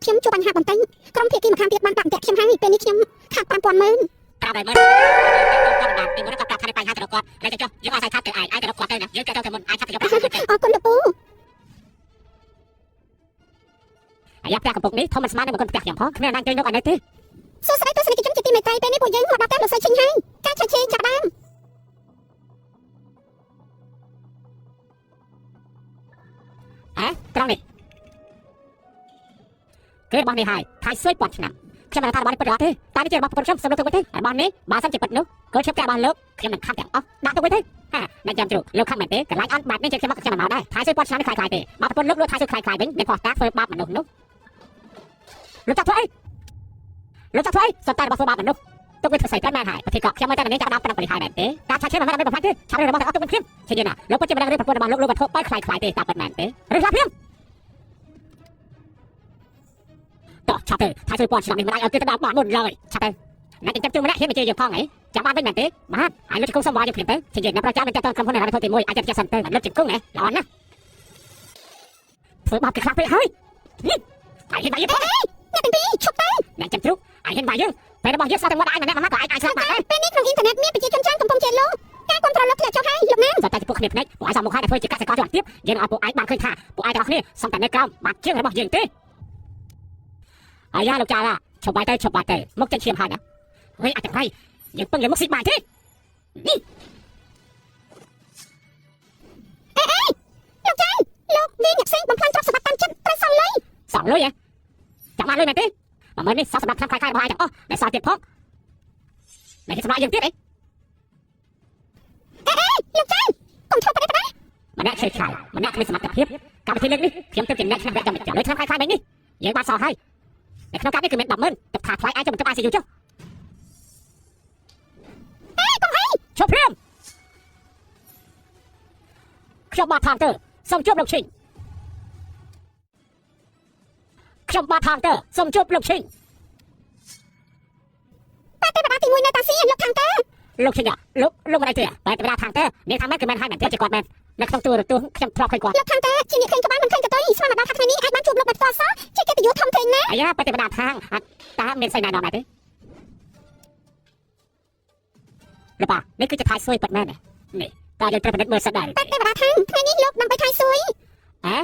ខ្ញុំជួបបញ្ហាបន្តិចក្រុមភាគីម្ខាងទៀតបានដាក់អន្ទាក់ខ្ញុំហើយពេលនេះខ្ញុំខាត5000ម៉ឺន ប្រាប់ឲ្យមើលគាត់បានពីមុនគាត់ប្រាប់ថាបញ្ហាទៅរកគាត់ហើយចុះយើងអាស្រ័យថាទៅឯងឯងទៅរកគាត់ទៅណាយើងទៅទៅមុនឯងថាទៅយកប្រាក់ទៅ អរគុណលោកពូ អាយ៉ាផ្ទះកំពុកនេះធំមិនស្មាននឹងមកផ្ទះខ្ញុំផងគ្មានអាណាជួយលោកឲ្យនៅទេ សួស្តីទស្សនិកជនជាទីមេត្រីពេលនេះពួកយើងមកដល់ផ្ទះលោកស្រីឈិញហើយការឆែកឆេរចាប់ដើម អេត្រង់នេះគេរបស់នេះហើយថៃសួយពាន់ឆ្នាំខ្ញុំមិនថារបស់នេះពិតឬអត់ទេតែនេះជារបស់ប្រពន្ធខ្ញុំសម្រាប់ទៅវិញទេរបស់នេះបើសិនជាពិតនោះក៏ឈប់ផ្ទះរបស់លោកខ្ញុំនឹងខំទាំងអស់ដាក់ទៅវិញទេហាអ្នកចាំជ្រូកលោកខំមែនទេកន្លែងអន់បែបនេះជាខ្ញុំមកខ្ញុំមិនមកដែរថៃសួយពាន់ឆ្នាំនេះខ្លាយខ្លាយទេបើប្រពន្ធលោកលក់ថៃសួយខ្លាយខ្លាយវិញមានផោះតាធ្វើបាបមនុស្សនោះលោកចាប់ធ្វើអីលោកចាប់ធ្វើអីសុទ្ធតែរបស់ធ្វើបាបមនុស្សទុកវាធ្វើស្អីតែមែនហើយប្រទេសកខ្ញុំមិនតែនេះចាប់ដល់ប៉ុណ្ណឹងបរិហាយមែនទេការឆាច់ឈាមមិនមែនដើម្បីបំផ្លាញទេឆាប់របស់ទាំងអស់ទុកវិញខ្ញុំជឿណាលោកពិតជាមិនដឹងរឿងប្រពន្ធរបស់លោកលោកវត្ថុបែបខ្លាយខ្លាយទេតាមពិតមែនទេឬខ្លះខ្ញុំតោះឆាប់ទៅថៃសួយពាន់ឆ្នាំនេះមិនអាចឲ្យគេទៅដល់បានមុនឡើយឆាប់ទៅអ្នកចិញ្ចឹមជើងម្នាក់ហ៊ានមកជេរយើងផងហីចាំបានវិញមែនទេបាទហើយលោកជង្គង់សុំវាយយើងភ្លាមទៅជិះអ្នកប្រជាមិនចាត់តក្រុមហ៊ុនហិរញ្ញវត្ថុទី1អាចចាត់សិនទៅលោកជង្គង់ហ៎ល្អណាស់ធ្វើបាបគេខ្លះពេកហើយនេះហើយហ៊ានបាយយើងផង អ្នកទាំងពីរឈប់ទៅ អ្នកចាំជ្រូកហើយហ៊ានបាយយើងពេលរបស់យើងស្អាតទាំងមាត់ឯងម្នាក់ម្នាក់ក៏អាចអាចស្លាប់បានដែរ ពេលនេះក្នុងអ៊ីនធឺណិតមានប្រជាជនច្រើនកំពុងជេរលោកការគ្រប់គ្រងលោកធ្លាក់ចុះហើយលោកណា តែតែពួកគ្នាភ្នែកពួកឯងសំមុខឲ្យតែធ្វើជាកសិករជាន់ទៀតយើងឲ្យពួកឯងបានឃើញថាពួកឯងទាំងអស់គ្នាសំតែនៅក្រោមបាត់ជើងរបស់យើងទេអាយ៉ាលោកចាឡាឈប់បាយទៅឈប់បាយទៅមុខចេញឈាមហើយណាវិញអាចទាំងហើយយើងពឹងលើមុខស៊ីបាយទេនេះ លោកចៅលោកវាអ្នកផ្សេងបំផ្លាញទ្រព្យសម្បត្តិតាមចិត្តត្រូវសងលុយ សងលុយហ៎ចាំបានលុយមែនទេមួយម៉ឺននេះសងសម្រាប់ឆ្នាំខ្លាយៗរបស់ឯងទាំងអស់ដែលសល់ទៀតផងដែលគេសម្រាប់យើងទៀតអី លោកចៅកុំធ្វើប្រេះប្រេះ ម្នាក់ឆេឆាយម្នាក់គ្មានសមត្ថភាពកម្មវិធីលើកនេះខ្ញុំទៅជាអ្នកឆ្នាំវគ្គចាំចាំលុយឆ្នាំខ្លាយៗបែបនេះយើងបានសល់ហើយនៅក្នុងកាតនេះគឺមាន100000ទឹកថាថ្លៃអាចចាំបន្ទប់ ICU ចុះ អេកុំអី ឈប់ភ្លាមខ្ញុំបាទថងទ័រសូមជួបលោកឈិងខ្ញុំបាទថងទ័រសូមជួបលោកឈិង តែទេវតាទី1នៅតាសៀលោកខាងតើ លោកឈិងលោកលោកមិនអីទេតែទេវតាថងទ័រនាងថាមែនគឺមែនហើយមែនទេជាគាត់មែននៅក្នុងទូរទស្សន៍ខ្ញុំធ្លាប់ឃើញគាត់ លោកខាងតើជាអ្នកឃើញក្បាលមិនឃើញកតុយស្មានមកដល់ថាថ្ងៃនេះអាចបានជួបលោកបែបផ្ទាល់សោះជាកិត្តិយសធំធេងណាស់ អាយ៉ាបតិបដាខាងតាមានស្អីណែនាំដែរទេលបានេះគឺជាថៃសួយពិតមែននេះតើយើងត្រូវពិនិត្យមើលសិនដែរ តែទេវតាខាងថ្ងៃនេះលោកដើម្បីថៃសួយ ហ៎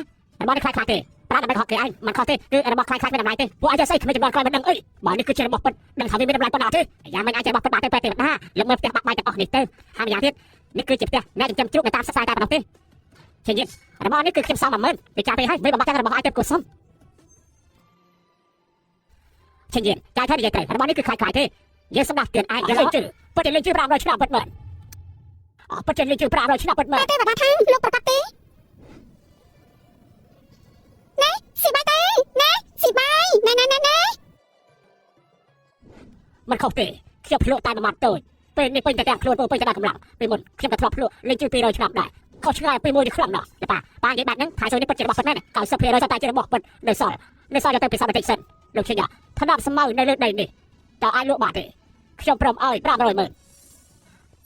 របស់នេះខ្លាចខ្លាចទេប្រើដើម្បីខកគេឯងមិនខុសទេគឺរបស់ខ្លាចខ្លាចមានតម្លៃទេពួកឯងចេះស្អីគ្មានចំនួនក្រោយមិនដឹងអីបើនេះគឺជារបស់ពិតដឹងថាវាមានតម្លៃប៉ុណ្ណាទេយ៉ាងមិនអាចចេះរបស់ពិតបានទេបែបទេវតាលោកមើលផ្ទះបាក់បាយទាំងអស់នេះទៅហើយម្យ៉ាងទៀតនេះគឺជាផ្ទះអ្នកចិញ្ចឹមជ្រូកនៅតាមខ្សែតែប៉ុណ្ណោះទេជាញាតិរបស់នេះគឺខ្ញុំសង10000វាចាស់ពេកហើយមិនបំបត្តិរបស់ឯងទៅគួសមជាញាតិចាយថានិយាយទៅរបស់នេះគឺខ្លាចខ្លាចទេយើងសម្ដាប់ទៀនឯងយើងលេងជឿពិតជាលេងជឿ500ឆ្នាំពិតមែនអពិតជាលេងជឿ500ឆ្នាំពិតមែន តែទេវតាខាងលោកប្រកាសទេណែស៊ីបាយទេណែស៊ីបាយណែណែណែណែ មិនខុសទេខ្ញុំភ្លក់តែមួយម៉ាត់តូចពេលនេះពេញតែទាំងខ្លួនពោពេញតែដល់កម្លាំងពេលមុនខ្ញុំក៏ធ្លាប់ភ្លក់លេងជឿ200ឆ្នាំដែរខុសឆ្ងាយពីមួយនេះខ្លាំងណាស់ប៉ាប៉ានិយាយបែបហ្នឹងថៃសួយនេះពិតជារបស់ពិតមែន90%សុទ្ធតែជារបស់ពិតនៅសល់នៅសល់យកទៅពិសោធន៍បន្តិចសិនលោកឈិញថ្នាំស្មៅនៅលើដីនេះតើអាចលក់បានទេខ្ញុំព្រមឲ្យ500ម៉ឺន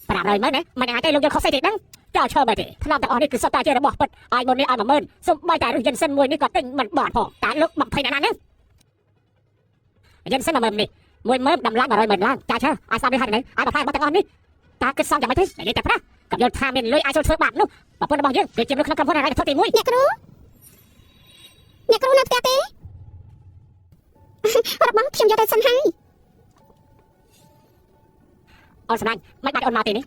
500ម៉ឺនណាមិនអាចទេលោកយកខុសស្អីទេដឹងចោលឈើមែនទេថ្នាំទាំងអស់នេះគឺសុទ្ធតែជារបស់ពិតឲ្យមុននេះឲ្យ10000សំបីតែរឹសយិនសិនមួយនេះក៏ទិញមិនបានផងតើលោក20អ្នកណាហ្នឹងយិនសិន10000នេះ10000តម្លៃ100ម៉ឺនឡើងចាឆើឲ្យស្ដាប់នេះហើយនៅឲ្យបផ្លែរបស់ទាំងអស់នេះតើគិតសមយ៉ាងម៉េចទេនិយាយតែប្រាស់កុំយល់ថាមានលុយអាចចូលធ្វើបាបនោះប្រពន្ធរបស់យើងគឺជាមនុស្សក្នុងក្រុមហ៊ុនហិរញ្ញវត្ថុទី1 អ្នកគ្រូអ្នកគ្រូនៅផ្ទះទេរបស់ខ្ញុំយកទៅសិនហើយ អូនសម្លាញ់មិនបាច់អូនមកទេនេះ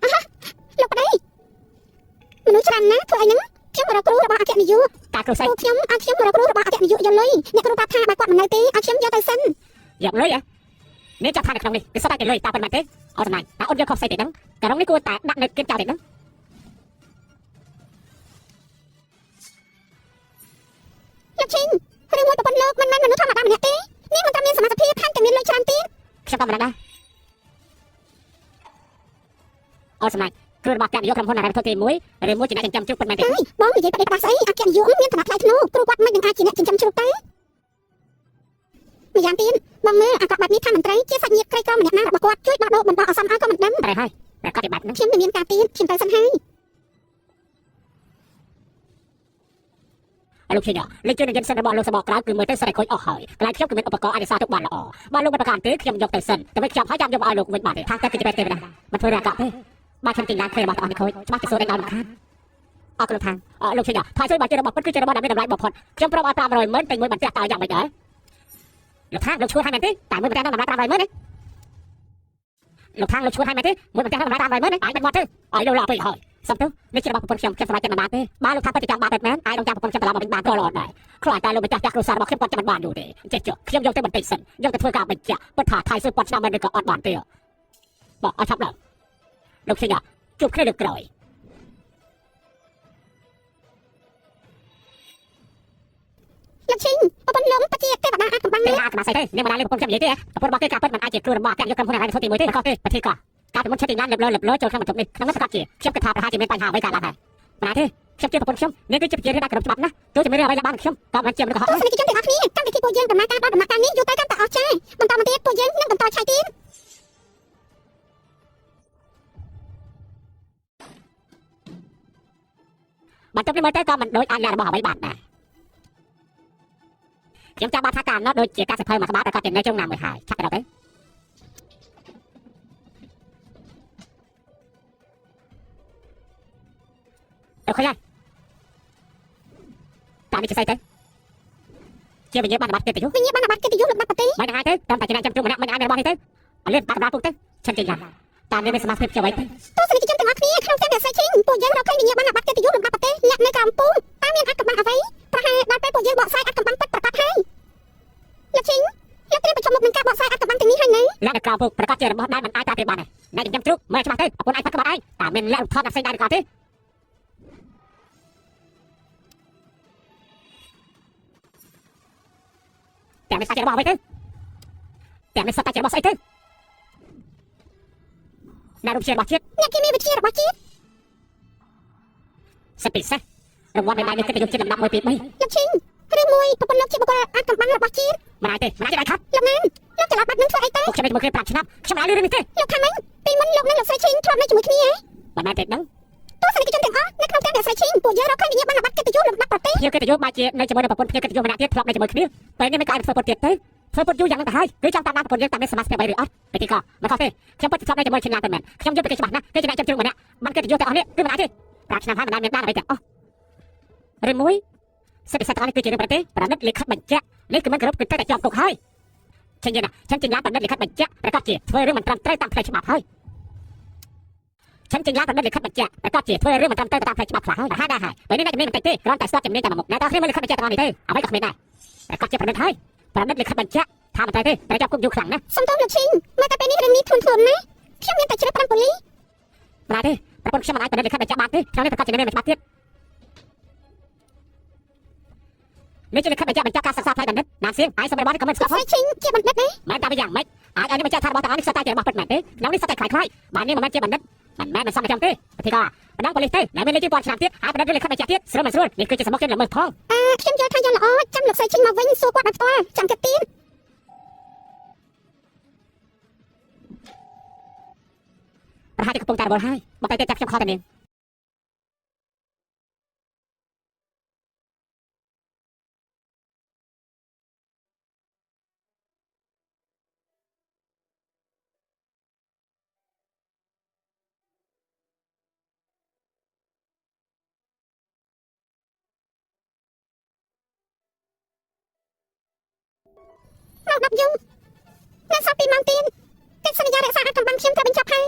លោកប្តីមនុស្សច្រើនណាស់ធ្វើអីហ្នឹងខ្ញុំមករកគ្រូរបស់អគ្គនាយក តើគ្រូស្អី គ្រូខ្ញុំឲ្យខ្ញុំមករកគ្រូរបស់អគ្គនាយកយកលុយអ្នកគ្រូប្រាប់ថាបើគាត់មិននៅទេឲ្យខ្ញុំយកទៅសិន យកលុយហ៎នេះចាប់ថានៅក្នុងនេះគឺសុទ្ធតែជាលុយតើប៉ុន្មានទេអូនសម្លាញ់តើអូនយកខុសស្អីទេហ្នឹងការុងនេះគួរតែដាក់នៅគៀនចោលទេហ្នឹង លោកឈិងរឿងមួយប្រពន្ធលោកមិនមែនមនុស្សធម្មតាម្នាក់ទេនេះមិនត្រឹមមានសមត្ថភាពថែមទាំងមានលុយច្រើនទៀត ខ្ញុំក៏មិនដឹងដែរអូនសម្លាញ់គ្រូរបស់អគ្គនាយកក្រុមហ៊ុនហិរញ្ញវត្ថុទី1ឬមួយជាអ្នកចិញ្ចឹមជ្រូកពិតមែនទេ ហើយបងនិយាយប្តីផ្ដាស់ស្អីអគ្គនាយកមានឋានៈថ្លៃថ្នូរគ្រូគាត់មិននឹងអាចជាអ្នកចិញ្ចឹមជ្រូកទេម្យ៉ាងទៀតបងមើលអាក្រក់បែបនេះថាមន្ត្រីជាសាច់ញាតិក្រីក្រម្នាក់ណារបស់គាត់ជួយដោះដូរបំបោះអសមឲ្យក៏មិនដឹង ត្រូវហើយប្រកាសជាបែបហ្នឹង ខ្ញុំមិនមានការទៀតខ្ញុំទៅសិនហើយ លោកឈិញលេខជឿនឹងយិនសិនរបស់លោកសបកក្រៅគឺមើលទៅស្រីខូចអស់ហើយកន្លែងខ្ញុំគឺមានឧបករណ៍អាចរក្សាទុកបានល្អបើលោកមិនប្រកាន់ទេខ្ញុំយកទៅសិនតែមិនខ្ញុំហើយចាំយកមកឲ្យលោកវិញបានទេថាតែគឺជាបែបទេណាមិនធ្វើរឿងអាក្រក់ទេបើខ្ញុំទិញឡានឃើញរបស់ទាំងអស់នេះខូចច្បាស់ជាសួរដេញដល់មិនខានអរគុណលោកថាលោកឈិញថាជួយបើជារបស់ពិតគឺជារបស់ដែលមានតម្លៃបំផុតខ្ញុំព្រមឲ្យ500ម៉ឺនទិញមួយបន្ទះតើយ៉ាងម៉េចដែរលោកថាលោកឈួតឲ្យមែនទេតែមួយបន្ទះនោះតម្លៃ500ម៉ឺនទេលោកថាលោកឈួតឲ្យមែនទេមួយបន្ទះនោះតម្លៃ500ម៉ឺនទេឲ្យបាច់មាត់ទេឲ្យលោកឡោពេកហើយសំទោសនេះជារបស់ប្រពន្ធខ្ញុំខ្ញុំសម្រេចចិត្តមិនបានទេបើលោកថាពិតជាចង់បានពិតមែនអាចរងចាំប្រពន្ធខ្ញុំត្រឡប់មកវិញបានក៏ល្អដែរខ្លាចតែលោកម្ចាស់ចាស់គ្រួសាររបស់ខ្ញុំគាត់ចាំមិនបានយូរទេចេះចុះខ្ញុំយកទៅបន្តិចសិនយកទៅធ្វើការបញ្ជាក់ពិតថាថៃស៊ឺពាន់ឆ្នាំមិនឬក៏អត់បានទេบอกเอาชับแล้วលោកឈិញជួបគ្នាលើកក្រោយ លោកឈិងប្រពន្ធលោកពិតជាទេវតាអាចកំបាំង ទេ ណាស់ អាក្បាលស្អីទេនាងមិនបានលេងប្រពន្ធខ្ញុំនិយាយទេប្រពន្ធរបស់គេការពិតមិនអាចជាគ្រូរបស់ទាំងយកក្រុមហ៊ុនហិរញ្ញវត្ថុទី1ទេខុសទេប្រទេសក៏កាលពីមុនឆិតទីឡានលើលើលើចូលក្នុងបន្ទប់នេះក្នុងនោះប្រកាសជាខ្ញុំគិតថាប្រហែលជាមានបញ្ហាអ្វីកើតឡើងហើយមិនណាទេខ្ញុំជាប្រពន្ធខ្ញុំនាងគឺជាប្រជារាស្ត្រដែលគោរពច្បាប់ណាស់ទោះជាមានរឿងអ្វីឡើងបានខ្ញុំក៏មិនជាមនុស្សកុហក ទស្សនិកជនទាំងអស់គ្នាកម្មវិធីពួកយើងដំណើរការដល់ដំណាក់កាលនេះយូរទៅកាន់តែអស្ចារ្យបន្តមកទៀតពួកយើងនឹងបន្តឆាយទៀត បន្ទប់នេះមើលទៅក៏មិនដូចអាចលាក់របស់អ្វីបានដែរខ្ញុំចាំបានថាកាលនោះដូចជាការសិភៅមួយក្បាលប្រកាសជានៅក្នុងណាមួយហើយឆាប់ទៅដល់ទៅទៅឃើញហើយតាមនេះជាស្អីទៅជាវិញ្ញាបនបត្រកិត្តិយស វិញ្ញាបនបត្រកិត្តិយសលំដាប់ប្រទេស មិនអាចទេតាមតែជាអ្នកចាំជួបម្នាក់មិនអាចមានរបស់នេះទេអលឿនបាក់កម្រាលពុកទៅឆិនចេញឡើងតាមនេះមានសមាជិកជាអ្វីទៅ ទស្សនិកជនទាំងអស់គ្នាក្នុងផ្ទះអ្នកស្រីឈិងពួកយើងរកឃើញវិញ្ញាបនបត្រកិត្តិយសលំដាប់ប្រទេសលាក់នៅក្រោមពូតើមានអាចកំបាំងអ្វីប្រហែលដល់ពេលពួកយើងបកស្រាយអាចកំបាំងពិតប្រាកដហើយលោកឈិងលោកត្រៀមប្រឈមមុខនឹងការបកស្រាយអាចកំបាំងទាំងនេះហើយនៅ លាក់នៅក្រោមពុកប្រកាសជារបស់ដែលមិនអាចតាមគេបានទេអ្នកចាំជ្រូកមើលច្បាស់ទៅប្រពន្ធអាចផាត់ក្បាត់ឯងតាមមានលាក់រូបថតអ្នកផ្សេងដែរឬក៏ទេ តែមិនសាច់របស់អ្វីទៅតែមិនសាច់របស់ស្អីទៅអ្នករូបជារបស់ជាតិ អ្នកគីមីវិទ្យារបស់ជាតិ សិទ្ធិពិសេសរង្វាន់មេដាយនេះកិត្តិយសជាតិលំដាប់1 2 3 លោកឈិងឬមួយប្រពន្ធលោកជាបុគ្គលអាចកំបាំងរបស់ជាតិ មិនអាចទេមិនអាចទេខាត់ លោកណានលោកច្រឡំបាត់នឹងធ្វើអីទៅ ពួកខ្ញុំនៅជាមួយគ្នា5ឆ្នាំខ្ញុំមិនអាចលឺរឿងនេះទេ លោកថាម៉េចពីមុនលោកនិងលោកស្រីឈិងធ្លាប់នៅជាមួយគ្នាហ៎ មិនមែនទេដឹង ទស្សនិកជនទាំងអស់នៅក្នុងផ្ទះអ្នកស្រីឈិងពួកយើងរកឃើញវិញ្ញាបនបត្រកិត្តិយសលំដាប់ប្រទេស ភ្ញៀវកិត្តិយសបើជានៅជាមួយនឹងប្រពន្ធភ្ញៀវកិត្តិយសម្នាក់ទៀតធ្លាប់នៅជាមួយគ្នាពេលនេះមិនក៏អាចធ្វើពុតទៀតទេធ្វើពុតយូរយ៉ាងហ្នឹងទៅហើយគឺចង់តាមដានប្រពន្ធយើងតាមមានសមាជិកអ្វីឬអត់ពិធីក៏មិនខុសទេខ្ញុំពិតជាធ្លាប់នៅជាមួយឈិនឡានតែមែនខ្ញុំយល់ពីគេច្បាស់ណាស់គេជាអ្នកចាំជ្រុងម្នាក់បានកិត្តិយសទាំងអស់នេះគឺមិនអាចទេ5ឆ្នាំហើយមិនដែលមានបានអ្វីទាំងអស់ឬមួយសិទ្ធិពិសេសទាំងអស់នេះគឺជារឿងប្រទេសប្រណិតលិខិតបញ្ជាក់នេះគឺមិនគោរពគឺត្រូវតែជាប់គុកហើយឆិនយណាឆិនចិនឡានប្រណិតលិខិតបញ្ជាក់ប្រកាសជាធ្វើរឿងមិនត្រឹមត្រូវតាមផ្លូវច្បាប់ហើយឆិនចិនឡានប្រណិតលិខិតបញ្ជាក់ប្រកាសជាធ្វើរឿងមិនត្រឹមត្រូវតាមផ្លូវច្បាប់ខ្លះហើយហើយដែរហើយពេលនេះអ្នកជំនាញមិនតិចទេគ្រាន់តែស្ទាត់ជំនាញតែមួយមុខអ្នកទាំងគ្នាមើលលិខិតបញ្ជាក់ទាំងអស់នេះទេអ្វីក៏គ្មានដែរប្រកាសជាប្រណិតហើយប្រណិតលិខិតបញ្ជាក់ថាមិនត្រូវទេត្រូវជាប់គុកយូរខ្លាំងណាស់ សំទោសលោកឈិងមើលតែពេលនេះរឿងនេះធ្ងន់ធ្ងរណាស់ខ្ញុំមានតែជ្រើស5ប៉ូលីស មិនអាចទេប្រពន្ធខ្ញុំមិនអាចប្រណិតលិខិតបញ្ជាក់បានទេក្នុងនេះប្រកាសជាមានច្បាប់ទៀតនេះជាលិខិតបញ្ជាក់បញ្ចប់ការសិក្សាផ្នែកបណ្ឌិតណានសៀងឯងសម្រាប់របស់នេះក៏មិនស្គាល់ លោកស្រីឈិងជាបណ្ឌិតណា មិនតាមយ៉ាងម៉េចអាចឲ្យនេះបញ្ជាក់ថារបស់ទាំងអស់នេះសុទ្ធតែជារបស់ពិតមែនទេក្នុងនេះសុទ្ធតែខ្លាយៗបាទនេះមិនមែនជាបណ្ឌិតមិនមែនមិនសមចំទេពិធីករបណ្ដឹងប៉ូលីសទៅដែលមានលេខជាពាន់ឆ្នាំទៀតហើយបណ្ឌិតលិខិតបញ្ជាក់ទៀតស្រួលមិនស្រួលនេះគឺជាសមុខជនល្មើសផង អឺខ្ញុំយល់ថាយ៉ាងល្អចាំលោកស្រីឈិងមកវិញសួរគាត់ដោយផ្ទាល់ចាំគិតទៀត ប្រហែលជាកំពុងតែរវល់ហើយមកតែចាប់ខ្ញុំខកតែនាង ម៉ោង10យប់នៅសល់2ម៉ោងទៀតកិច្ចសន្យារក្សាអាចកំបាំងខ្ញុំត្រូវបញ្ចប់ហើយ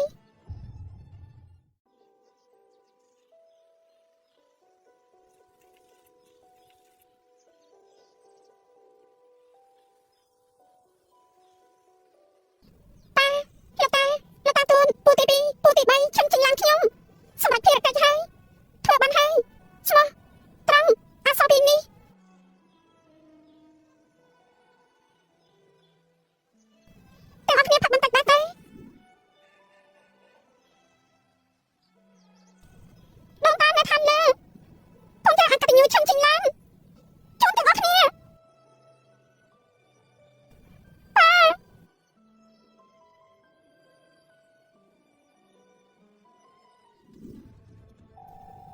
តាលោកតាលោកតាទួនពូទី2ពូទី3ឈិនចិនឡានខ្ញុំសម្រាប់ភារកិច្ចហើយធ្វើបានហើយស្មោះត្រង់អក្សរពីរនេះ ទាំងអស់គ្នាផឹកបន្តិចដែរទេដងតានៅឋានលើកុំចាអកតញ្ញូឈឹងចិនឡានជូនទាំងអស់គ្នាប៉ា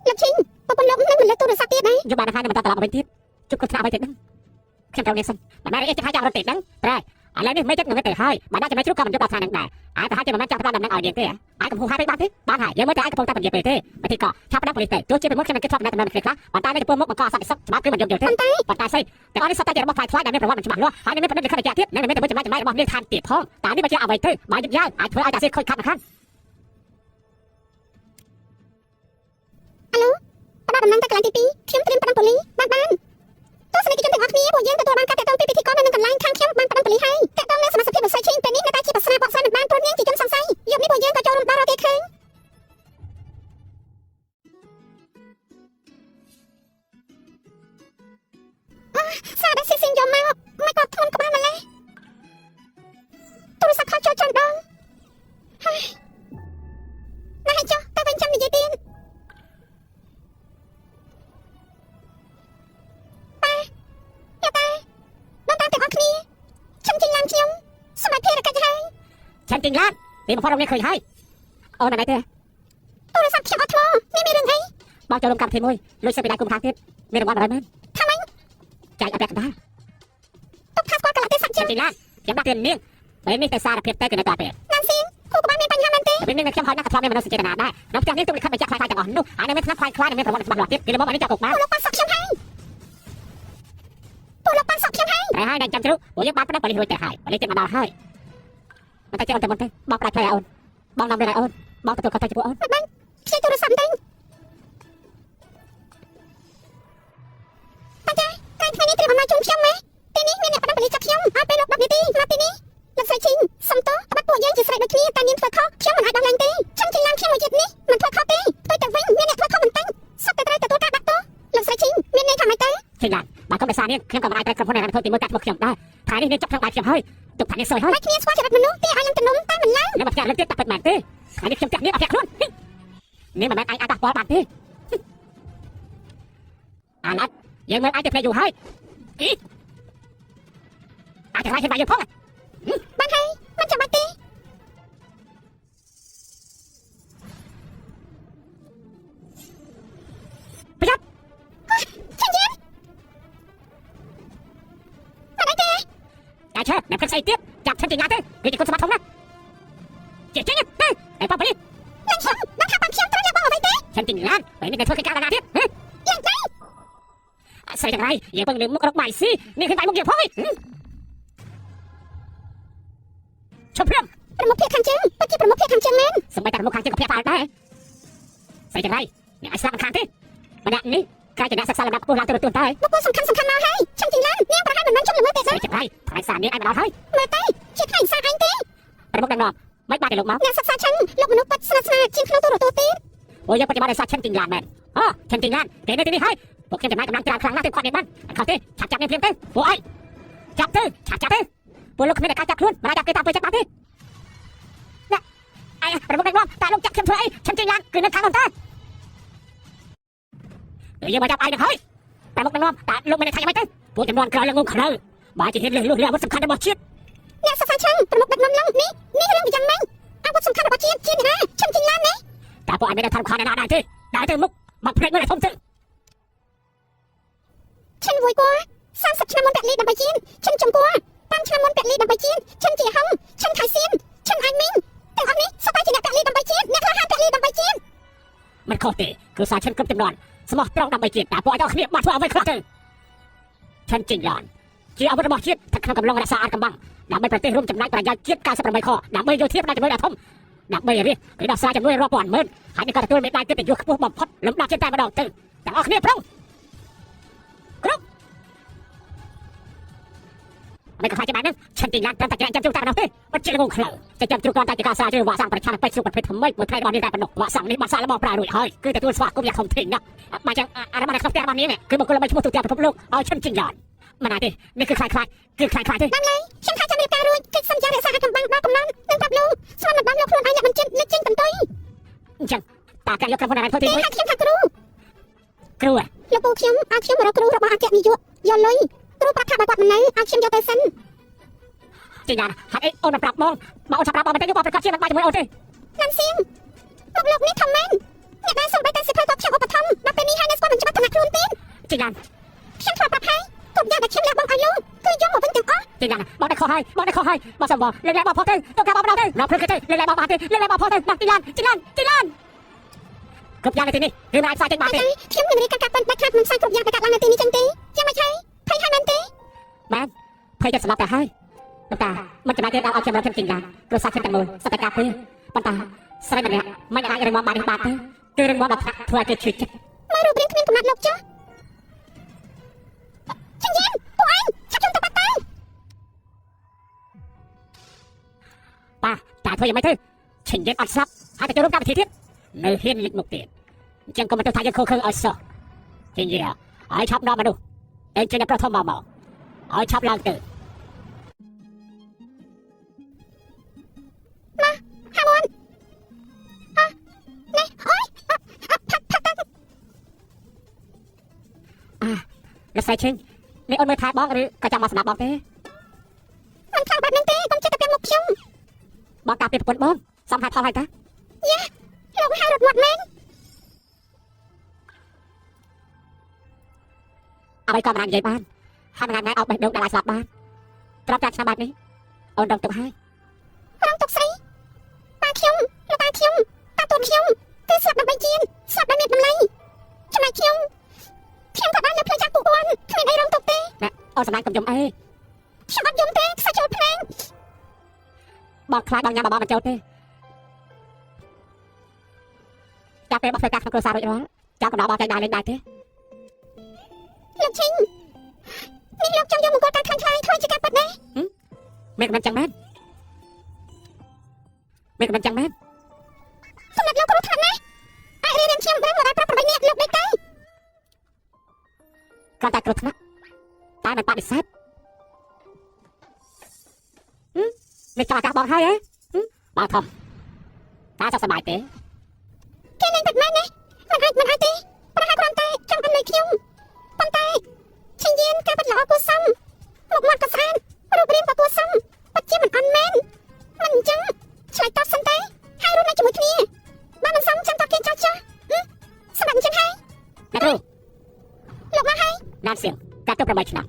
លោកឈិងប្រពន្ធលោកនឹងមិនលើកទូរស័ព្ទទៀតណា យកបានហើយនឹងបន្តត្រឡប់មកវិញទៀត ជុកគាត់ថ្នាក់អ្វីទេដឹងខ្ញុំត្រូវនាងសិនមិនមែនអីចិត្តឲ្យចាំរត់ទេដឹងប្រែឥឡូវនេះមិនចិត្តងងឹតទៅហើយបើដាក់ចំណេះជ្រូកក៏មិនយកដល់ថ្នាក់នឹងដែរអាចប្រហែលជាមិនមែនចាំផ្ដល់ដំណឹងឲ្យនាងទេអាចកំហុសហើយបានទេបានហើយយើងមើលតែអាចកំពុងតែពន្យាពេលទេពិធីកឆាប់ផ្ដាំប៉ូលីសទៅទោះជាពីមុនខ្ញុំមិនគិតធ្លាប់ដំណឹងគ្នាខ្លះប៉ុន្តែនៅចំពោះមុខបង្កអសន្តិសុខច្បាប់គឺមិនយល់ទេប៉ុន្តែស្អីទាំងអស់នេះសុទ្ធតែជារបស់ថ្លៃថ្លៃដែលមានប្រវត្តិមិនច្បាស់លាស់ហើយនឹងមានប្រឌិតលិខិតជាទៀតនិងមានតែមួយចំណែកចំណែករបស់នាងឋានទៀតផងតើនេះបើជាអ្វីទៅបើយឺតយ៉ាវអាចធ្វើឲ្យតាសៀខូចខាត់មិនខាន អាឡូផ្ដល់ដំណឹងទៅកន្លែងទី2ខ្ញុំត្រៀមប្តឹងប៉ូលីសបានបានទស្សនិកជនទាំងអស់គ្នាពួកយើងទទួលបានការតាក់ទងពីពិធីករនៅនឹងកន្លែងខាងខ្ញុំបានប្តឹងប៉ូលីសហើយតាក់ទងនឹងសមាជិកភាពលោកស្រីឈីងពេលនេះនៅតែជាប្រស្នាបកស្រាយមិនបានព្រោះនាងជាជនសង្ស័យយប់នេះពួកយើងក៏ចូលរួមដល់រកគេឃើញសារដែលស៊ីស៊ីងយកមកមិនក៏ធ្ងន់ក្បាលម្លេះទូរស័ព្ទខលចូលច្រើនដងហើយណាស់ឲ្យចុះទៅវិញចាំនិយាយទៀតប៉ាយ៉ាតាដល់តាមទាំងអស់គ្នាខ្ញុំចេញឡានខ្ញុំសម្រាប់ភារកិច្ចហើយ ฉันจริงล้านตีมาพ่อโรงเรียนเคยให้โอนไหนเต้ ទូរស័ព្ទខ្ញុំអត់ថ្មនេះមានរឿងអី บอกจะลงกำเทมวยลุยเสไปได้กุมทางทิศมีรางวัลอะไรมั้ย ថាម៉េច ใจเอาแปลกได้ ទុកថាស្គាល់កលៈទេសៈចឹង ฉันจริงล้านยังดักเตือนเนียงเป็นนี่แต่สารเพียบเต้กันในตาเป็ด ណានសៀងគូក្បាលមានបញ្ហាមែនទេ เป็นนี่ในเข้มหอยนักกระทำในมนุษย์เจตนาได้น้องจากนี้ต้องมีขั้นไปจากควายควายจากอ่อนนุ่มอันนี้ไม่ทับควายควายไม่ประวัติฉบับหลอดทิพย์กินมออันนี้จากกมา ពូលោកប៉ាន់សក់ខ្ញុំហើយពូលោកប៉ាន់សក់ខ្ញុំហើយ តែហើយដែលចាំជ្រុះពួកយើងបានប៉ុណ្ណឹងបរិរួយតែហើយបរិចិត្តមកដល់ហើយមិនតែចេះអូនតែមុនទេបងប្រាច់ផ្លែអូនបងនាំរឿងឲ្យអូនបងទទួលខុសត្រូវចំពោះអូន មិនបាញ់ខ្ចីទូរស័ព្ទបន្តិចតាចាកាយថ្ងៃនេះត្រៀមអំណោយជូនខ្ញុំម៉េះទីនេះមានអ្នកប្តឹងប៉ូលីសចាប់ខ្ញុំឲ្យពេលលោក10នាទីមកទីនេះលោកស្រីឈីងសុំទោសត្បិតពួកយើងជាស្រីដូចគ្នាតែនាងធ្វើខុសខ្ញុំមិនអាចដោះលែងទេខ្ញុំចេញឡានខ្ញុំមួយជាតិនេះមិនធ្វើខុសទេផ្ទុយទៅវិញមានអ្នកធ្វើខុសមិនតិចសុទ្ធតែត្រូវទទួលការដាក់ទោសលោកស្រីឈីងមានន័យថាម៉េចទៅ ឃើញឡានបើកុំដោយសារនាងខ្ញុំក៏មិនអាចត្រូវក្រុមហ៊ុនរ៉ានធ្វើទីមួយកាត់ឈ្មោះខ្ញុំដែរថ្ងៃនេះនាងចាប់ក្នុងបាយខ្ញុំហើយទុកថានាងសយហើយ តែគ្នាស្គាល់ចរិតមនុស្សទេឲ្យឡើងទំនុំតែមិនឡើង នាងមកផ្ទះលើកទៀតតែពិតមែនទេថ្ងៃនេះខ្ញុំផ្ទះនាងអត់ផ្ទះខ្លួននាងមិនមែនអាចអាចប៉ះពាល់បានទេអាឡាត់យើងមើលអាចទៅផ្លេចយូរហើយអីអាចតែខ្លាចឃើញបាយយើងផង បានហើយមិនចាំបាច់ទេ ប្រយ័ត្ន ឈិនយៀនមិនអីទេ តែឆើអ្នកព្រឹកស្អីទៀតចាប់ឈិនជាញ៉ាទៅវាជាគុណសម្បត្តិធំណាស់ចេះចេះទៅតែប៉ប៉លី ឡើងខ្ញុំដឹងថាបានខ្ញុំត្រូវលះបង់អ្វីទេ ឈិនជាឡានពេលនេះតែធ្វើកិច្ចការដល់ណាទៀតហ៎ ឡើងទៅ ស្អីទាំងไรយើងពឹងលើមុខរកបាយស៊ីនេះឃើញបាយមុខយើងផងឯងឈប់ព្រាម ប្រមុខភាគខាងជើងពិតជាប្រមុខភាគខាងជើងមែន សម្បីតែមុខខាងជើងក៏ភ្ញាក់ផ្អើលដែរស្អីទាំងไรអ្នកអាចស្លាប់មិនខានទេម្នាក់នេះក្រែជាអ្នកសិក្សាលំដាប់ខ្ពស់ឡើងទៅរទួនតែ បុគ្គលសំខាន់សំខាន់មកហើយឈិនជីឡាននាងប្រហែលមិនបានជុំល្មើសទេ ស្អីទាំងไรថ្ងៃសារនេះឯងមកដល់ហើយ មើលទៅជាថ្ងៃសារឯងទេ ប្រមុខដឹកនាំមិនបានទេលោកមក អ្នកសិក្សាឆឹងលោកមនុស្សពិតស្និទ្ធស្នាលជាងក្នុងទូរទស្សន៍ទៀត អូយើងបច្ចុប្បន្នដោយសារឈិនទីឡានមែនអូឈិនទីឡានគេនៅទីនេះហើយពួកខ្ញុំចំណាយកម្លាំងច្រើនខ្លាំងណាស់ទើបគាត់នេះបានអត់ខុសទេឆាប់ចាប់នេះភ្លាមទៅពួកឯងចាប់ទៅឆាប់ចាប់ទៅពួកលោកគ្មានតែការចាប់ខ្លួនមិនអាចចាប់គេតាមពេលចិត្តបានទេណាអីប្រមុខដឹកនាំតើលោកចាប់ខ្ញុំធ្វើអីឈិនទីឡានគឺនៅខាងនោះតើយើងមកចាប់ឯងនឹងហើយប្រមុខដឹកនាំតើលោកមានន័យថាយ៉ាងម៉េចទៅពួកចំនួនក្រោយឡើងងងខ្លៅបើជាហ៊ានលឺលុះលឺអាវុធសំខាន់របស់ជាតិ អ្នកសិក្សាឆឹងប្រមុខដឹកនាំឡងនេះនេះរឿងយ៉ាងម៉េចអាវុធសំខាន់របស់ជាតិជាអ្នកណាឈិនជីឡានណា តើពួកឯងមានតែថារំខានឯណាដែរទេដែរទៅមុខបាក់ភ្នែកមើលឲ្យធំទៅ ឈិនវួយគួរ30ឆ្នាំមុនពលីដើម្បីជាតិឈិនចំគួរ5ឆ្នាំមុនពលីដើម្បីជាតិឈិនជាហុងឈិនខៃសៀនឈិនអញមីងទាំងអស់នេះសុទ្ធតែជាអ្នកពលីដើម្បីជាតិអ្នកក្លាហានពលីដើម្បីជាតិ មិនខុសទេគឺសារឈិនគ្រប់ចំនួនស្មោះត្រង់ដើម្បីជាតិតើពួកឯងទាំងគ្នាបានធ្វើអ្វីខ្លះទៅឈិនជីងឡានជាអាវុធរបស់ជាតិស្ថិតក្នុងកំឡុងរក្សាអាចកំបាំងដើម្បីប្រទេសរួមចំណែកប្រយោជន៍ជាតិ98ខដើម្បីយោធាផ្នែកជំនួយដ៏ធំដើម្បីរាជគឺដោះស្រាយជំនួយរាប់ពាន់ម៉ឺនហើយនេះក៏ទទួលមេដាយកិត្តិយសខ្ពស់បំផុតលំដាប់ជាតិតែម្ដងទៅទាំងអស់គ្នាប្រុងគ្រប់មិនក៏ខ្លាចច្បាស់ហ្នឹងឈិនជីងឡានត្រឹមតែច្រានចាំជ្រុកតែប៉ុណ្ណោះទេមិនជាងងខ្លៅតែចាំជ្រុកគ្រាន់តែជាការសារជឿវ៉ាក់សាំងប្រឆាំងពេជ្រសុខប្រភេទថ្មីមួយថ្ងៃរបស់នេះតែប៉ុណ្ណោះវ៉ាក់សាំងនេះបានសាកល្បងប្រើរួចហើយគឺទទួលស្វាគមន៍យ៉ាងធំធេងណាស់ បាទចឹងអារម្មណ៍នៅក្នុងផ្ទះរបស់នាងគឺបុគ្គលល្បីឈ្មោះទូទាំងពិភពលោកឲ្យឈិនជីងឡានមិនណាទេនេះគឺខ្លាចខ្លាចគឺខ្លាចខ្លាចទេ តាមឡើយខ្ញុំថាចាំរៀបការរួចកិច្ចសន្យារក្សាអាចកំបាំងដល់កំណត់និងប្រាប់លោកស្មានមិនបានលោកខ្លួនឯងអ្នកបញ្ជាលេចចេញបន្ទុយ អញ្ចឹងតើការយកក្រុមហ៊ុនអារ៉ានធ្វើទី ទេ មួយ ឲ្យខ្ញុំថាគ្រូ គ្រូ លោកពូខ្ញុំឲ្យខ្ញុំមករកគ្រូរបស់អគ្គនាយកយកលុយគ្រូប្រាប់ថាបើគាត់មិននៅឲ្យខ្ញុំយកទៅសិន ជីងឡានហេតុអីអូនមិនប្រាប់បងបើអូនឆាប់ប្រាប់បងមិនទេយកបងប្រកាសជាមិនបាយជាមួយអូនទេ ណាន់សៀងមកលោកនេះធំមែនអ្នកដែលសំបីតែសិភៅគាត់ខ្ញុំឧបត្ថម្ភដល់ពេលនេះហើយនៅស្គាល់មិនច្បាស់ឋានៈខ្លួនទេ ជីងឡាន ខ្ញុំធ្លាប់ប្រាប់ហើយគ្រប់យ៉ាងដែលខ្ញុំលះបង់ឲ្យលោកគឺយកមកវិញទាំងអស់ ទីឡានបងได้ខុសហើយបងได้ខុសហើយបងសំបងលើកលែងបងផុសទៅទៅការបងម្ដងទៅដល់ព្រឹកទៅលើកលែងបងបានទេលើកលែងបងផុសទៅណាទីឡានទីឡានទីឡានគ្រប់យ៉ាងនៅទីនេះគឺមិនអាចផ្សាយចេញបានទេ តែខ្ញុំនឹងរៀបការការប៉ិនដាច់ខាតមិនផ្សាយគ្រប់យ៉ាងដែលកាត់ឡើងនៅទីនេះចឹងទេយ៉ាងម៉េចហើយភ័យហើយមែនទេ មែនភ័យចិត្តស្លាប់ទៅហើយលោកតាមិនចំណាយទេដល់ឲ្យខ្ញុំរកខ្ញុំចេញឡានគ្រួសារខ្ញុំទាំងមូលសត្វតែការពារប៉ុន្តែស្រីម្នាក់មិនអាចរឹងមាំបាននេះបានទេគឺរឹងមាំដល់ថ្នាក់ធ្វើឲ្យគេឈឺចិត្ត មើលរូបរាងគ្មានកំណត់លោកចុះចិនយានពួកឯងឆាប់ជុំទៅបាត់ទៅ ប៉ាតែធ្វើយ៉ាងម៉េចទៅឈិញយើងអត់ស្លាប់ហើយទៅចូលរួមកម្មវិធីទៀតនៅហ៊ានលិចមុខទៀតអញ្ចឹងកុំទៅថាយើងខូខើឲ្យសោះជិញយាឲ្យឆាប់ដល់មនុស្សអេចេញតែប្រុសធំមកមកឲ្យឆាប់ឡើងទៅ ហាមន់អ่ะនេះអូយអ่ะអ่ะផាក់ផាក់តា លោកស្រីឈិញនេះអូនមើលថែបងឬក៏ចាំមកសម្រាប់បងទេ មិនខ្លាំងបែបហ្នឹងទេកុំចិត្តតែពាំងមុខខ្ញុំ បងការពារប្រពន្ធបងសំហេតុផលហើយតា លោកហៅរត់មាត់មែន អ្វីក៏មិនអាចនិយាយបានហើយមិនអាចអោបបេះដូងដល់ឲ្យស្លាប់បានត្រាប់តែឆ្នាំបែបនេះអូនដឹងទុកហើយ រងទុកស្អីប៉ាខ្ញុំលោកតាខ្ញុំតាទួនខ្ញុំគឺស្លាប់ដើម្បីជាតិស្លាប់ដោយមានតម្លៃចំណែកខ្ញុំខ្ញុំក៏បាននៅផ្លូវចាស់ពួកគាត់គ្មានអីរងទុកទេ អូនសម្លាញ់កុំយំអី ខ្ញុំអត់យំទេខ្សែចូលភ្នែក បងខ្លាចបងញ៉ាំបបមិនចូលទេចាប់ពេលបងធ្វើការក្នុងគ្រួសាររួចរាល់ចាំកំដរបងចែកដែរលេងដែរទេ លោកឈិងនេះលោកចង់យកមង្គលការខ្លាំងខ្លាយធ្វើជាការពិតដែរ មានកំណត់ចឹងមែនមានកំណត់ចឹងមែន កំណត់លោកគ្រោះថ្នាក់ណាស់អាចរៀនរៀនខ្ញុំរឿង188នាក់លោកដេកទៅ គ្រាន់តែគ្រោះថ្នាក់តែមិនបដិសេធនេះចង់ឱកាសបងហើយហ៎បងធំតាសុខសប្បាយទេ គេលេងពិតមែនណាមិនអាចមិនអាចទេប្រហែលគ្រាន់តែចង់អន់លុយខ្ញុំប៉ុន្តែឈិងយានការពិតល្អគួរសមមុខមាត់ក៏ស្អាតរូបរាងក៏គួរសមពិតជាមិនអន់មែនមិនអញ្ចឹងឆ្លើយតបសិនទេហើយរស់នៅជាមួយគ្នាបើមិនសមចាំតគេចោះចោះសម្រាប់អញ្ចឹងហើយ អ្នកគ្រូ លោកមកហើយ ណានសៀងកាត់ទៅ8ឆ្នាំ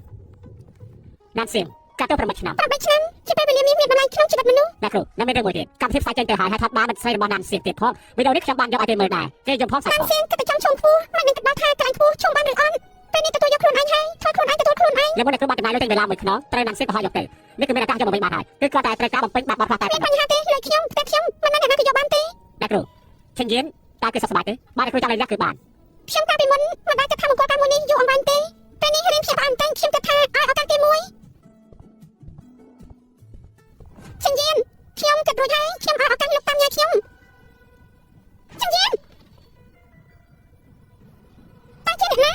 ណានសៀងកាត់ទៅ8ឆ្នាំ 8ឆ្នាំជាពេលវេលាមានតម្លៃក្នុងជីវិតមនុស្ស អ្នកគ្រូនៅមានរឿងមួយទៀតកម្មវិធីផ្សាយចេញទៅហើយហើយថតបានមិនស្រីរបស់ណានសៀងទៀតផងវីដេអូនេះខ្ញុំបានយកឲ្យគេមើលដែរគេយំផងសាច់ តាម ផង សៀងគិតតែចង់ឈោងខ្ពស់មិននឹងទៅដល់ថាកន្លែងខ្ពស់ឈោងបានឬអត់ពេលនេះទទួលយកខ្លួនឯងហើយធ្វើខ្លួនឯងទទួលខ្លួនឯង លើមុនអ្នកគ្រូបានចំណាយលុយទិញវេលាមួយខ្នងត្រូវណានសៀងក៏ហោះយកទៅនេះគឺមានឱកាសយកមកវិញបានហើយគឺគ្រាន់តែត្រូវការបំពេញបាត់បត់ខ្លះតែ មានបញ្ហាទេលើខ្ញុំតែខ្ញុំមិនមែនអ្នកណាក៏យកបានទេ អ្នកគ្រូឈិញយានតើគេសុខសប្បាយទេបាទអ្នកគ្រូចង់ឲ្យលះគឺបាន ខ្ញុំកាលពីមុនមិនដែលគិតថាមង្គលការមួយនេះយូរអង្វែងទេពេលនេះរៀនខ្ញុំបានតែខ្ញុំគិតថាឲ្យឱកាសគេមួយចិនយានខ្ញុំគិតរួចហើយខ្ញុំឲ្យឱកាសលោកតាមញ៉ាខ្ញុំចិនយានតើជាអ្នកណា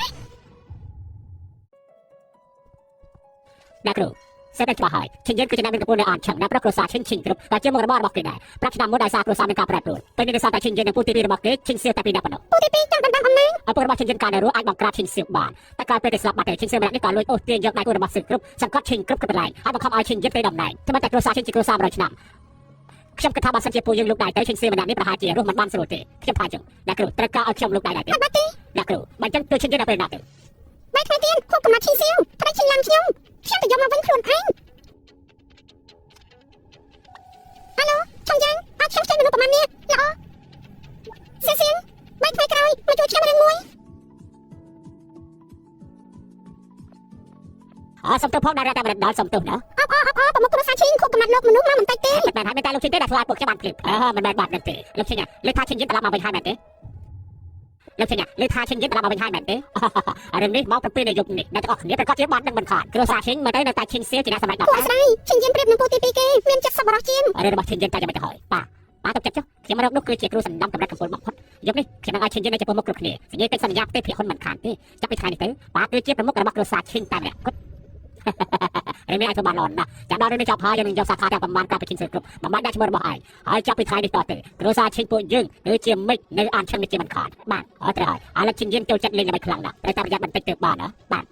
អ្នកគ្រូសេតតែច្បាស់ហើយឈិញយានគឺជាអ្នកមានកំពូលនៅអនឆឹងអ្នកប្រុសគ្រួសារឈិញឈិញគ្រប់តែជាមុខរបររបស់គេដែរប្រាប់ឆ្នាំមុនដោយសារគ្រួសារមានការប្រែប្រួលពេលនេះដោយសារតែឈិញយាននិងពូទី2របស់គេឈិញសៀវតែពីរនាក់ប៉ុណ្ណោះ ពូទី2ចង់ដណ្ដើមអំណាច ឪពុករបស់ឈិញយានកាលនៅរស់អាចបង្ក្រាបឈិញសៀវបានតែក្រោយពេលដែលស្លាប់បាត់ទៅឈិញសៀវម្នាក់នេះក៏លួចអូសទាញយកដៃគូរបស់សៀវគ្រប់សង្កត់ឈិញគ្រប់គ្រប់កន្លែងហើយបង្ខំឲ្យឈិញយានទៅតំណែងត្បិតតែគ្រួសារឈិញជាគ្រួសារ100ឆ្នាំខ្ញុំគិតថាបើសិនជាពួកយើងលូកដៃទៅឈិញសៀវម្នាក់នេះប្រហែលជារស់មិនបានស្រួលទេខ្ញុំថាចឹងអ្នកគ្រូត្រូវការឲ្យខ្ញុំលូកដៃដែរទេ អត់បាត់ទេ អ្នកគ្រូបើចឹងទៅឈិញយានដល់ពេលណាទៅ បែរថ្ងៃទៀតខួបកំណត់ឈីសៀវប្តីឈីឡាំខ្ញុំខ្ញុំទៅយកមកវិញខ្លួនឯងអាឡូឆុងយ៉ាងអត់ខ្ញុំខ្ចីមនុស្សប្រហែលនេះល្អសៀសៀងបែរថ្ងៃក្រោយមកជួយខ្ញុំរឿងមួយ អសុំទោសផងដែលតែមិនដល់សុំទោសណា អបអអបអប្រមុខគ្រួសារឈីងខួបកំណត់លោកមនុស្សមកមិនតិចទេ មិនមែនហើយមិនតែលោកឈិញទេដែលធ្វើឲ្យពួកខ្ញុំបានភ្លាមអឺមិនមែនបាត់នឹងទេលោកឈិញលើថាឈិញយានត្រឡប់មកវិញហើយមែនទេលោកឈិញលើថាឈិញយានត្រឡប់មកវិញហើយមែនទេរឿងនេះមក7នៃយប់នេះអ្នកទាំងអស់គ្នាប្រកាសជាបាននឹងមិនខាតគ្រួសារឈិញមើលទៅនៅតែឈិញសៀវជាអ្នកសម្រេចដល់ គួរស្ដាយឈិញយានប្រៀបនឹងពូទី2គេមានចិត្តសប្បុរសជាង រឿងរបស់ឈិញយានតែយ៉ាងម៉េចទៅហើយប៉ាប៉ាទុកចិត្តចុះខ្ញុំរកនោះគឺជាគ្រូសំណំកម្រិតកំពូលបំផុតយប់នេះខ្ញុំនឹងឲ្យឈិញយាននៅចំពោះមុខគ្រប់គ្នាសញ្ញាកិច្ចសន្យាផ្ទេភាគហ៊ុនមិនខានទេចាប់ពីថ្ងៃនេះទៅប៉ាគឺជាប្រមុខរបស់គ្រួសារឈិញតែម្នាក់គត់រឿងនេះអាចធ្វើបានល្អណាស់ចាំដល់រឿងនេះចប់ហើយយើងនឹងយកសាខាទាំងប្រមាណកាប់ពីឈិញសៀវគ្រប់បំបាច់ដាក់ឈ្មោះរបស់ឯងហើយចាប់ពីថ្ងៃនេះតទៅគ្រួសារឈិញពួកយើងគឺជាមិចនៅអានឈឹងនេះជាមិនខានបាទអត់ត្រូវហើយឥឡូវឈិញយើងចូលចិត្តលេងល្បិចខ្លាំងណាស់ត្រូវតែប្រយ័ត្នបន្តិចទៅបានណាបាទ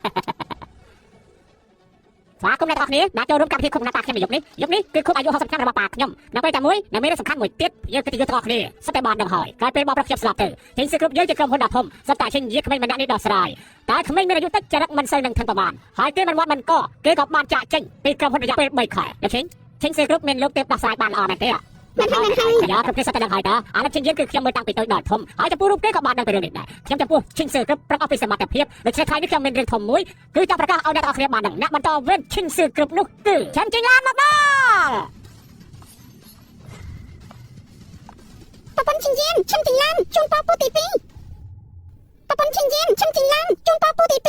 ស្វាគមន៍អ្នកទាំងអស់គ្នាដែលចូលរួមកម្មវិធីខួបកំណើតប៉ាខ្ញុំនៅយប់នេះយប់នេះគឺខួបអាយុ60ឆ្នាំរបស់ប៉ាខ្ញុំនៅពេលតែមួយនៅមានរឿងសំខាន់មួយទៀតយើងកិត្តិយសទាំងអស់គ្នាសុទ្ធតែបានដឹងហើយក្រោយពេលបងប្រុសខ្ញុំស្លាប់ទៅចេញសឹកគ្រប់យើងជាក្រុមហ៊ុនដ៏ធំសុទ្ធតែចេញយាក្មេងម្នាក់នេះដោះស្រាយតែក្មេងមានអាយុតិចចរិតមិនសូវនឹងធឹងប្រមាណហើយគេមិនមាត់មិនកគេក៏បានចាក់ចេញពីក្រុមហ៊ុនរយៈពេល3ខែលោកចេញចេញសឹកគ្រប់មានលោកទេពដោះស្រាយបានល្អមែនទេ មែនហើយមែនហើយ យ៉ាគ្រប់គ្នាសុទ្ធតែដឹងហើយតាអាឡិបឈិញយើងគឺខ្ញុំមើលតាំងពីតូចដល់ធំហើយចំពោះរូបគេក៏បានដឹងពីរឿងនេះដែរខ្ញុំចំពោះឈិញសឺគ្រប់ប្រកបពីសមត្ថភាពដូច្នេះថ្ងៃនេះខ្ញុំមានរឿងធំមួយគឺចង់ប្រកាសឲ្យអ្នកទាំងអស់គ្នាបានដឹងអ្នកបន្តវេនឈិញសឺគ្រប់នោះគឺឆាន់ជីងឡានមកដល់ ប្រពន្ធឈិញយានឈិញជីងឡានជូនពរពូទី2ប្រពន្ធឈិញយានឈិញជីងឡានជូនពរពូទី2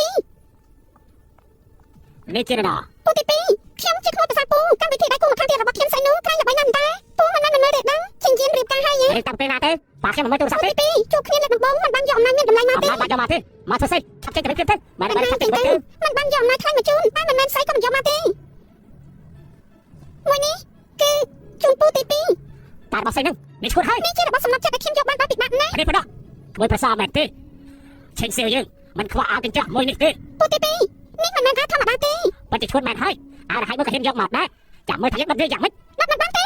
នេះជានរណា ពូទី2ខ្ញុំជាក្មួយប្រសាពូកម្មវិធីដៃគូម្ខាងទៀតរបស់ខ្ញុំស្អីនោះក្រែងល្បីណាស់តាពូមិនបានមិនមើលទេដឹងឈិញយានរៀបការហើយ រឿងតាំងពេលណាទៅប៉ាខ្ញុំមិនមើលទូរស័ព្ទ ពូ ទេ ទី2ជួបគ្នាលើកដំបូងមិនបានយកអំណាចមានតម្លៃមកទេ អត់បានយកមកទេមកធ្វើស្អីឆាប់ចេញទៅវិញទៅមែន មិន មែនឆាប់ចេញ បាន ទៅវិញទៅ មិនបានយកអំណាចថ្លៃមកជូនតែមិនមែនស្អីក៏មិនយកមកទេមួយនេះគឺជូនពូទី2 តែរបស់ស្អីហ្នឹងនេះឈួតហើយ នេះជារបស់សំណប់ចិត្តដែលខ្ញុំយកបានដោយពិបាកណាស់ នេះប៉ុណ្ណោះក្មួយប្រសាមែនទេឈិញសៀវយើងមិនខ្វះអាវកញ្ចក់មួយនេះទេ ពូទី2នេះមិនមែនអាធម្មតាទេ ប៉ុន្តែឈួតមែនហើយអាវរហ័យមួយក៏ហ៊ានយកមកដែរចាំមើលថាយើងដុតវាយ៉ាងម៉េច ដុតមិនបានទ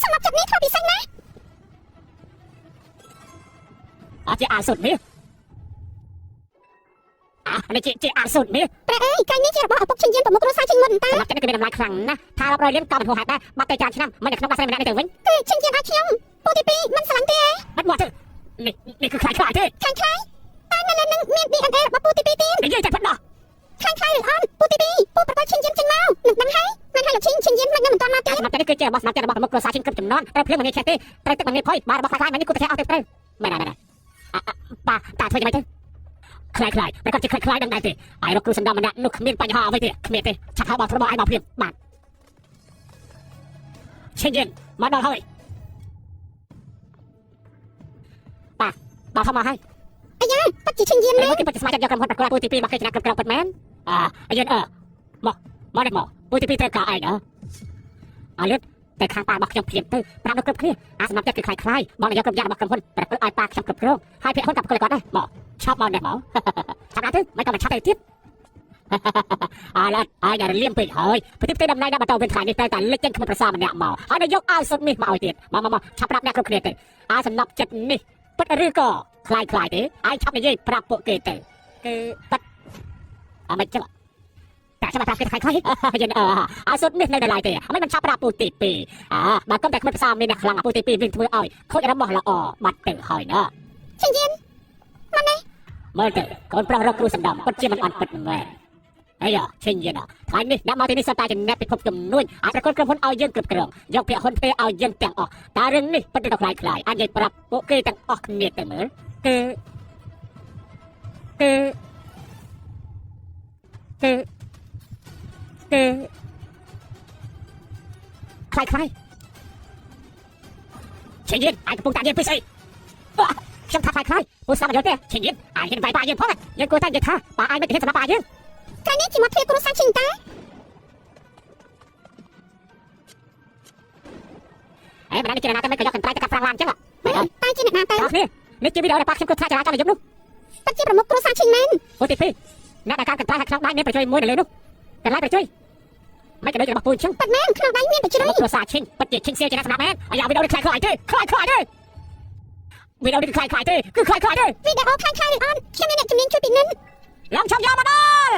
េសំណប់ចិត្តនេះធ្វើពិសេសណាស់ អត់ជាអាវសុទ្ធនេះអានេះជាអាវសុទ្ធនេះ ព្រះអើយកាយនេះជារបស់ឪពុកឈិញយានប្រមុខគ្រួសារឈិញមុនតា សម្រាប់ចិត្តនេះគឺមានតម្លៃខ្លាំងណាស់ថារាប់រយលានក៏មិនហួសហេតុដែរបាត់ទៅច្រើនឆ្នាំមិននៅក្នុងបាក់ស្រីម្នាក់នេះទៅវិញ គឺឈិញយានឲ្យខ្ញុំពូទី2មិនស្រឡាញ់ទេ បាត់មកទៅនេះនេះគឺខ្លាចខ្លាចទេ ខ្លាំងខ្លាយតែនៅលើនឹងមាន DNA របស់ពូទី2ទៀត និយាយតែប៉ុណ្ណោះ ខ្លាំងខ្លាយឬអត់ពូទី2ពូប្រកបឈិញយានចេញមកនឹងដឹងហើយមិនហើយលោកឈិញឈិញយានមិននៅមិនទាន់មកទេ សម្រាប់ចិត្តនេះគឺជារបស់សម្រាប់ចិត្តរបស់ប្រមុខគ្រួសារချင်းគ្រប់ចំនួនត្រូវភ្លៀងមិនងាយឆេះទេត្រូវទឹកមិនងាយផុយបាទរបស់ខ្លាចខ្លាចមិននេះគួរតែឆេះអស់ទៅត្រូវមែនមែនប៉ាតាធ្វើយ៉ាងម៉េចទៅខ្លាចខ្លាចប្រកាសជាខ្លាចខ្លាចដឹងដែរទេអាយរកគ្រូសណ្ដំម្នាក់នោះគ្មានបញ្ហាអ្វីទេគ្មានទេឆាប់ហៅបោះរបស់ឯងមកភ្លាមបាទឈិញយិនមកដល់ហើយប៉ាបោះធំមកហើយ អាយ៉ាពិតជាឈិញយាន តែ ណា មកគេពិតជាស្មារតីយកក្រុមហ៊ុនប្រកួតពូទី2មកគេចំណាប់គ្រប់គ្រងពិតមែនអាយិនអឺមកមកនេះមកពូទី2ត្រូវការឯងណាអាលឿនតែខាងប៉ារបស់ខ្ញុំភ្លាមទៅប្រាប់ដល់គ្រប់គ្នាអាសម្រាប់ចិត្តគឺខ្លាយខ្លាយបងនាយកគ្រប់យ៉ាងរបស់ក្រុមហ៊ុនប្រកួតឲ្យប៉ាខ្ញុំគ្រប់គ្រងហើយភាគហ៊ុនกับគាត់ដែរមកឆាប់មកនេះមកឆាប់ណាស់ទៅមិនក៏មិនឆាប់ទៅទៀតអាឡាអាយដល់លៀមពេកហើយប្រតិបត្តិដំណើរដល់បន្តវិញថ្ងៃនេះតែតែលិចចេញក្មួយប្រសាម្នាក់មកហើយនាយកឲ្យសុទ្ធនេះមកឲ្យទៀតមកមកមកឆាប់ប្រាប់អ្នកគ្រប់គ្នាទៅអាសំណប់ចិត្តនេះពិតឬក៏ខ្លាយខ្លាយទេអាយឆាប់និយាយប្រាប់ពួកគេទៅគឺពិតអមិនចឹងតែចាំប្រាប់គេខ្លាយខ្លាយយិនអអាសុទ្ធនេះនៅដល់ឡើយទេអមិនមិនឆាប់ប្រាប់ពូទី2អាបើកុំតែក្មួយប្រសាមានអ្នកខ្លាំងពូទី2វិញធ្វើឲ្យខូចរបស់ល្អបាត់ទៅហើយណា ឈិញយានមកនេះ មើលទៅកូនប្រុសរកគ្រូសំដំពិតជាមិនអន់ពិតមែនអីយ៉ាឈិញយិនថ្ងៃនេះអ្នកមកទីនេះសុទ្ធតែជាអ្នកពិភពជំនួញអាចប្រកួតក្រុមហ៊ុនឲ្យយើងគ្រប់គ្រងយកភាគហ៊ុនផ្ទេឲ្យយើងទាំងអស់តើរឿងនេះពិតឬក៏ខ្លាយខ្លាយអាចនិយាយប្រាប់ពួកគេទាំងអស់គ្នាទៅមើលគឺគឺគឺគឺខ្លាយខ្លាយឈិញយិនអាចកំពុងតែនិយាយពីស្អីខ្ញុំថាខ្លាយខ្លាយពួកសាមយល់ទេឈិញយិនអាចហ៊ានវាយប៉ាយើងផងយើងគួរតែនិយាយថាប៉ាអាចមិនហ៊ានសម្រាប់ប៉ាយើង កាយនេះជាមាត់ទ្វារគ្រួសារឈិញតា អេមិនដឹងជាណាទៅមិនក៏យកកន្ត្រៃទៅកាប់ហ្វ្រាំងឡានចឹង តែជាអ្នកណាទៅ បងគ្នានេះជាវីដេអូដែលប៉ាខ្ញុំគិតថាចរាចរណ៍នៅយប់នោះ ពិតជាប្រមុខគ្រួសារឈិញមែន ពូទី2អ្នកដែលកាប់កន្ត្រៃឲ្យក្នុងដៃមានប្រជុយមួយនៅលើនោះកន្លែងប្រជុយមិនក៏ដូចរបស់ពូអញ្ចឹង ពិតមែនក្នុងដៃមានប្រជ្រុយ គ្រួសារឈិញពិតជាឈិញសៀវជាអ្នកសម្រាប់មែនអាយ៉ាវីដេអូនេះខ្លាយខ្លាយទេខ្លាយខ្លាយទេវីដេអូនេះគឺខ្លាយខ្លាយទេគឺខ្លាយខ្លាយទេ វីដេអូខ្លាយខ្លាយឬអត់ខ្ញុំមានអ្នកជំនាញជួយពិនិត្យ ឡើងឆប់យកមកដល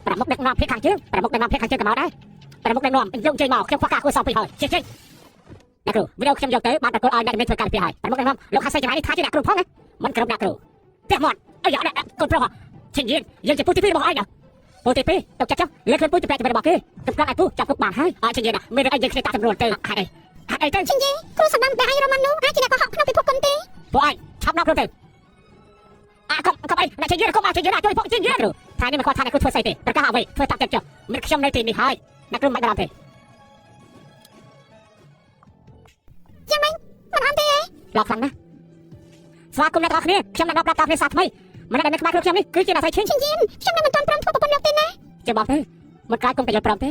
់ប្រមុខដឹកនាំភាគខាងជើងប្រមុខដឹកនាំភាគខាងជើងក៏មកដែរប្រមុខដឹកនាំយកជើងមកខ្ញុំខ្វះការគួរសមពេកហើយជិះជិះអ្នកគ្រូវីដេអូខ្ញុំយកទៅបានប្រកួតឲ្យអ្នកជំនាញធ្វើការពីហើយប្រមុខដឹកនាំលោកហាសីចំណាយនេះថាជាអ្នកគ្រូផងណាមិនក្រុមអ្នកគ្រូផ្ទះមាត់អាយ៉ាកូនប្រុសឈិញយើងយើងជាពូទី2របស់ឯងណាពូទី2ទុកចិត្តចុះលើខ្លួនពូទៅប្រាក់របស់គេកំក្រក់ឲ្យពូចាប់គុកបានហើយអត់ឈិញយើងណាមានរឿងអីយើងគ្នាតាសម្រួលទៅហេតុអីហេតុអីទៅ ឈិញយាគ្រូសណ្ដាំដែលឯងរមនោះអាចជាអ្នកកុហកក្នុងពិភពគុណទេ ពួកឯងឆាប់ដល់ខ្លួនទៅអាកុំកុំអីអ្នកជិះយើងកុំអាជិះយើងជួយពួកជិះយើងគ្រូថានេះមិនគាត់ថាអ្នកគ្រូធ្វើស្អីទេប្រកាសអ្វីធ្វើតាមចិត្តចុះមិនខ្ញុំនៅទីនេះហើយអ្នកគ្រូមិនបារម្ភទេ យ៉ាងម៉េចមិនអត់ទេ លោកខ្លាំងណាស់ស្វាគមន៍អ្នកទាំងអស់គ្នាខ្ញុំនឹងប្រាប់ដល់គ្នាសារថ្មីម្នាក់ដែលនៅក្បែរខ្លួនខ្ញុំនេះគឺជាអ្នកស្រីឈិញ ឈិញយានខ្ញុំនៅមិនទាន់ព្រមធ្វើប្រពន្ធលោកទេណា ចាំបងទៅមិនក្រោយគុំតែយល់ព្រមទេ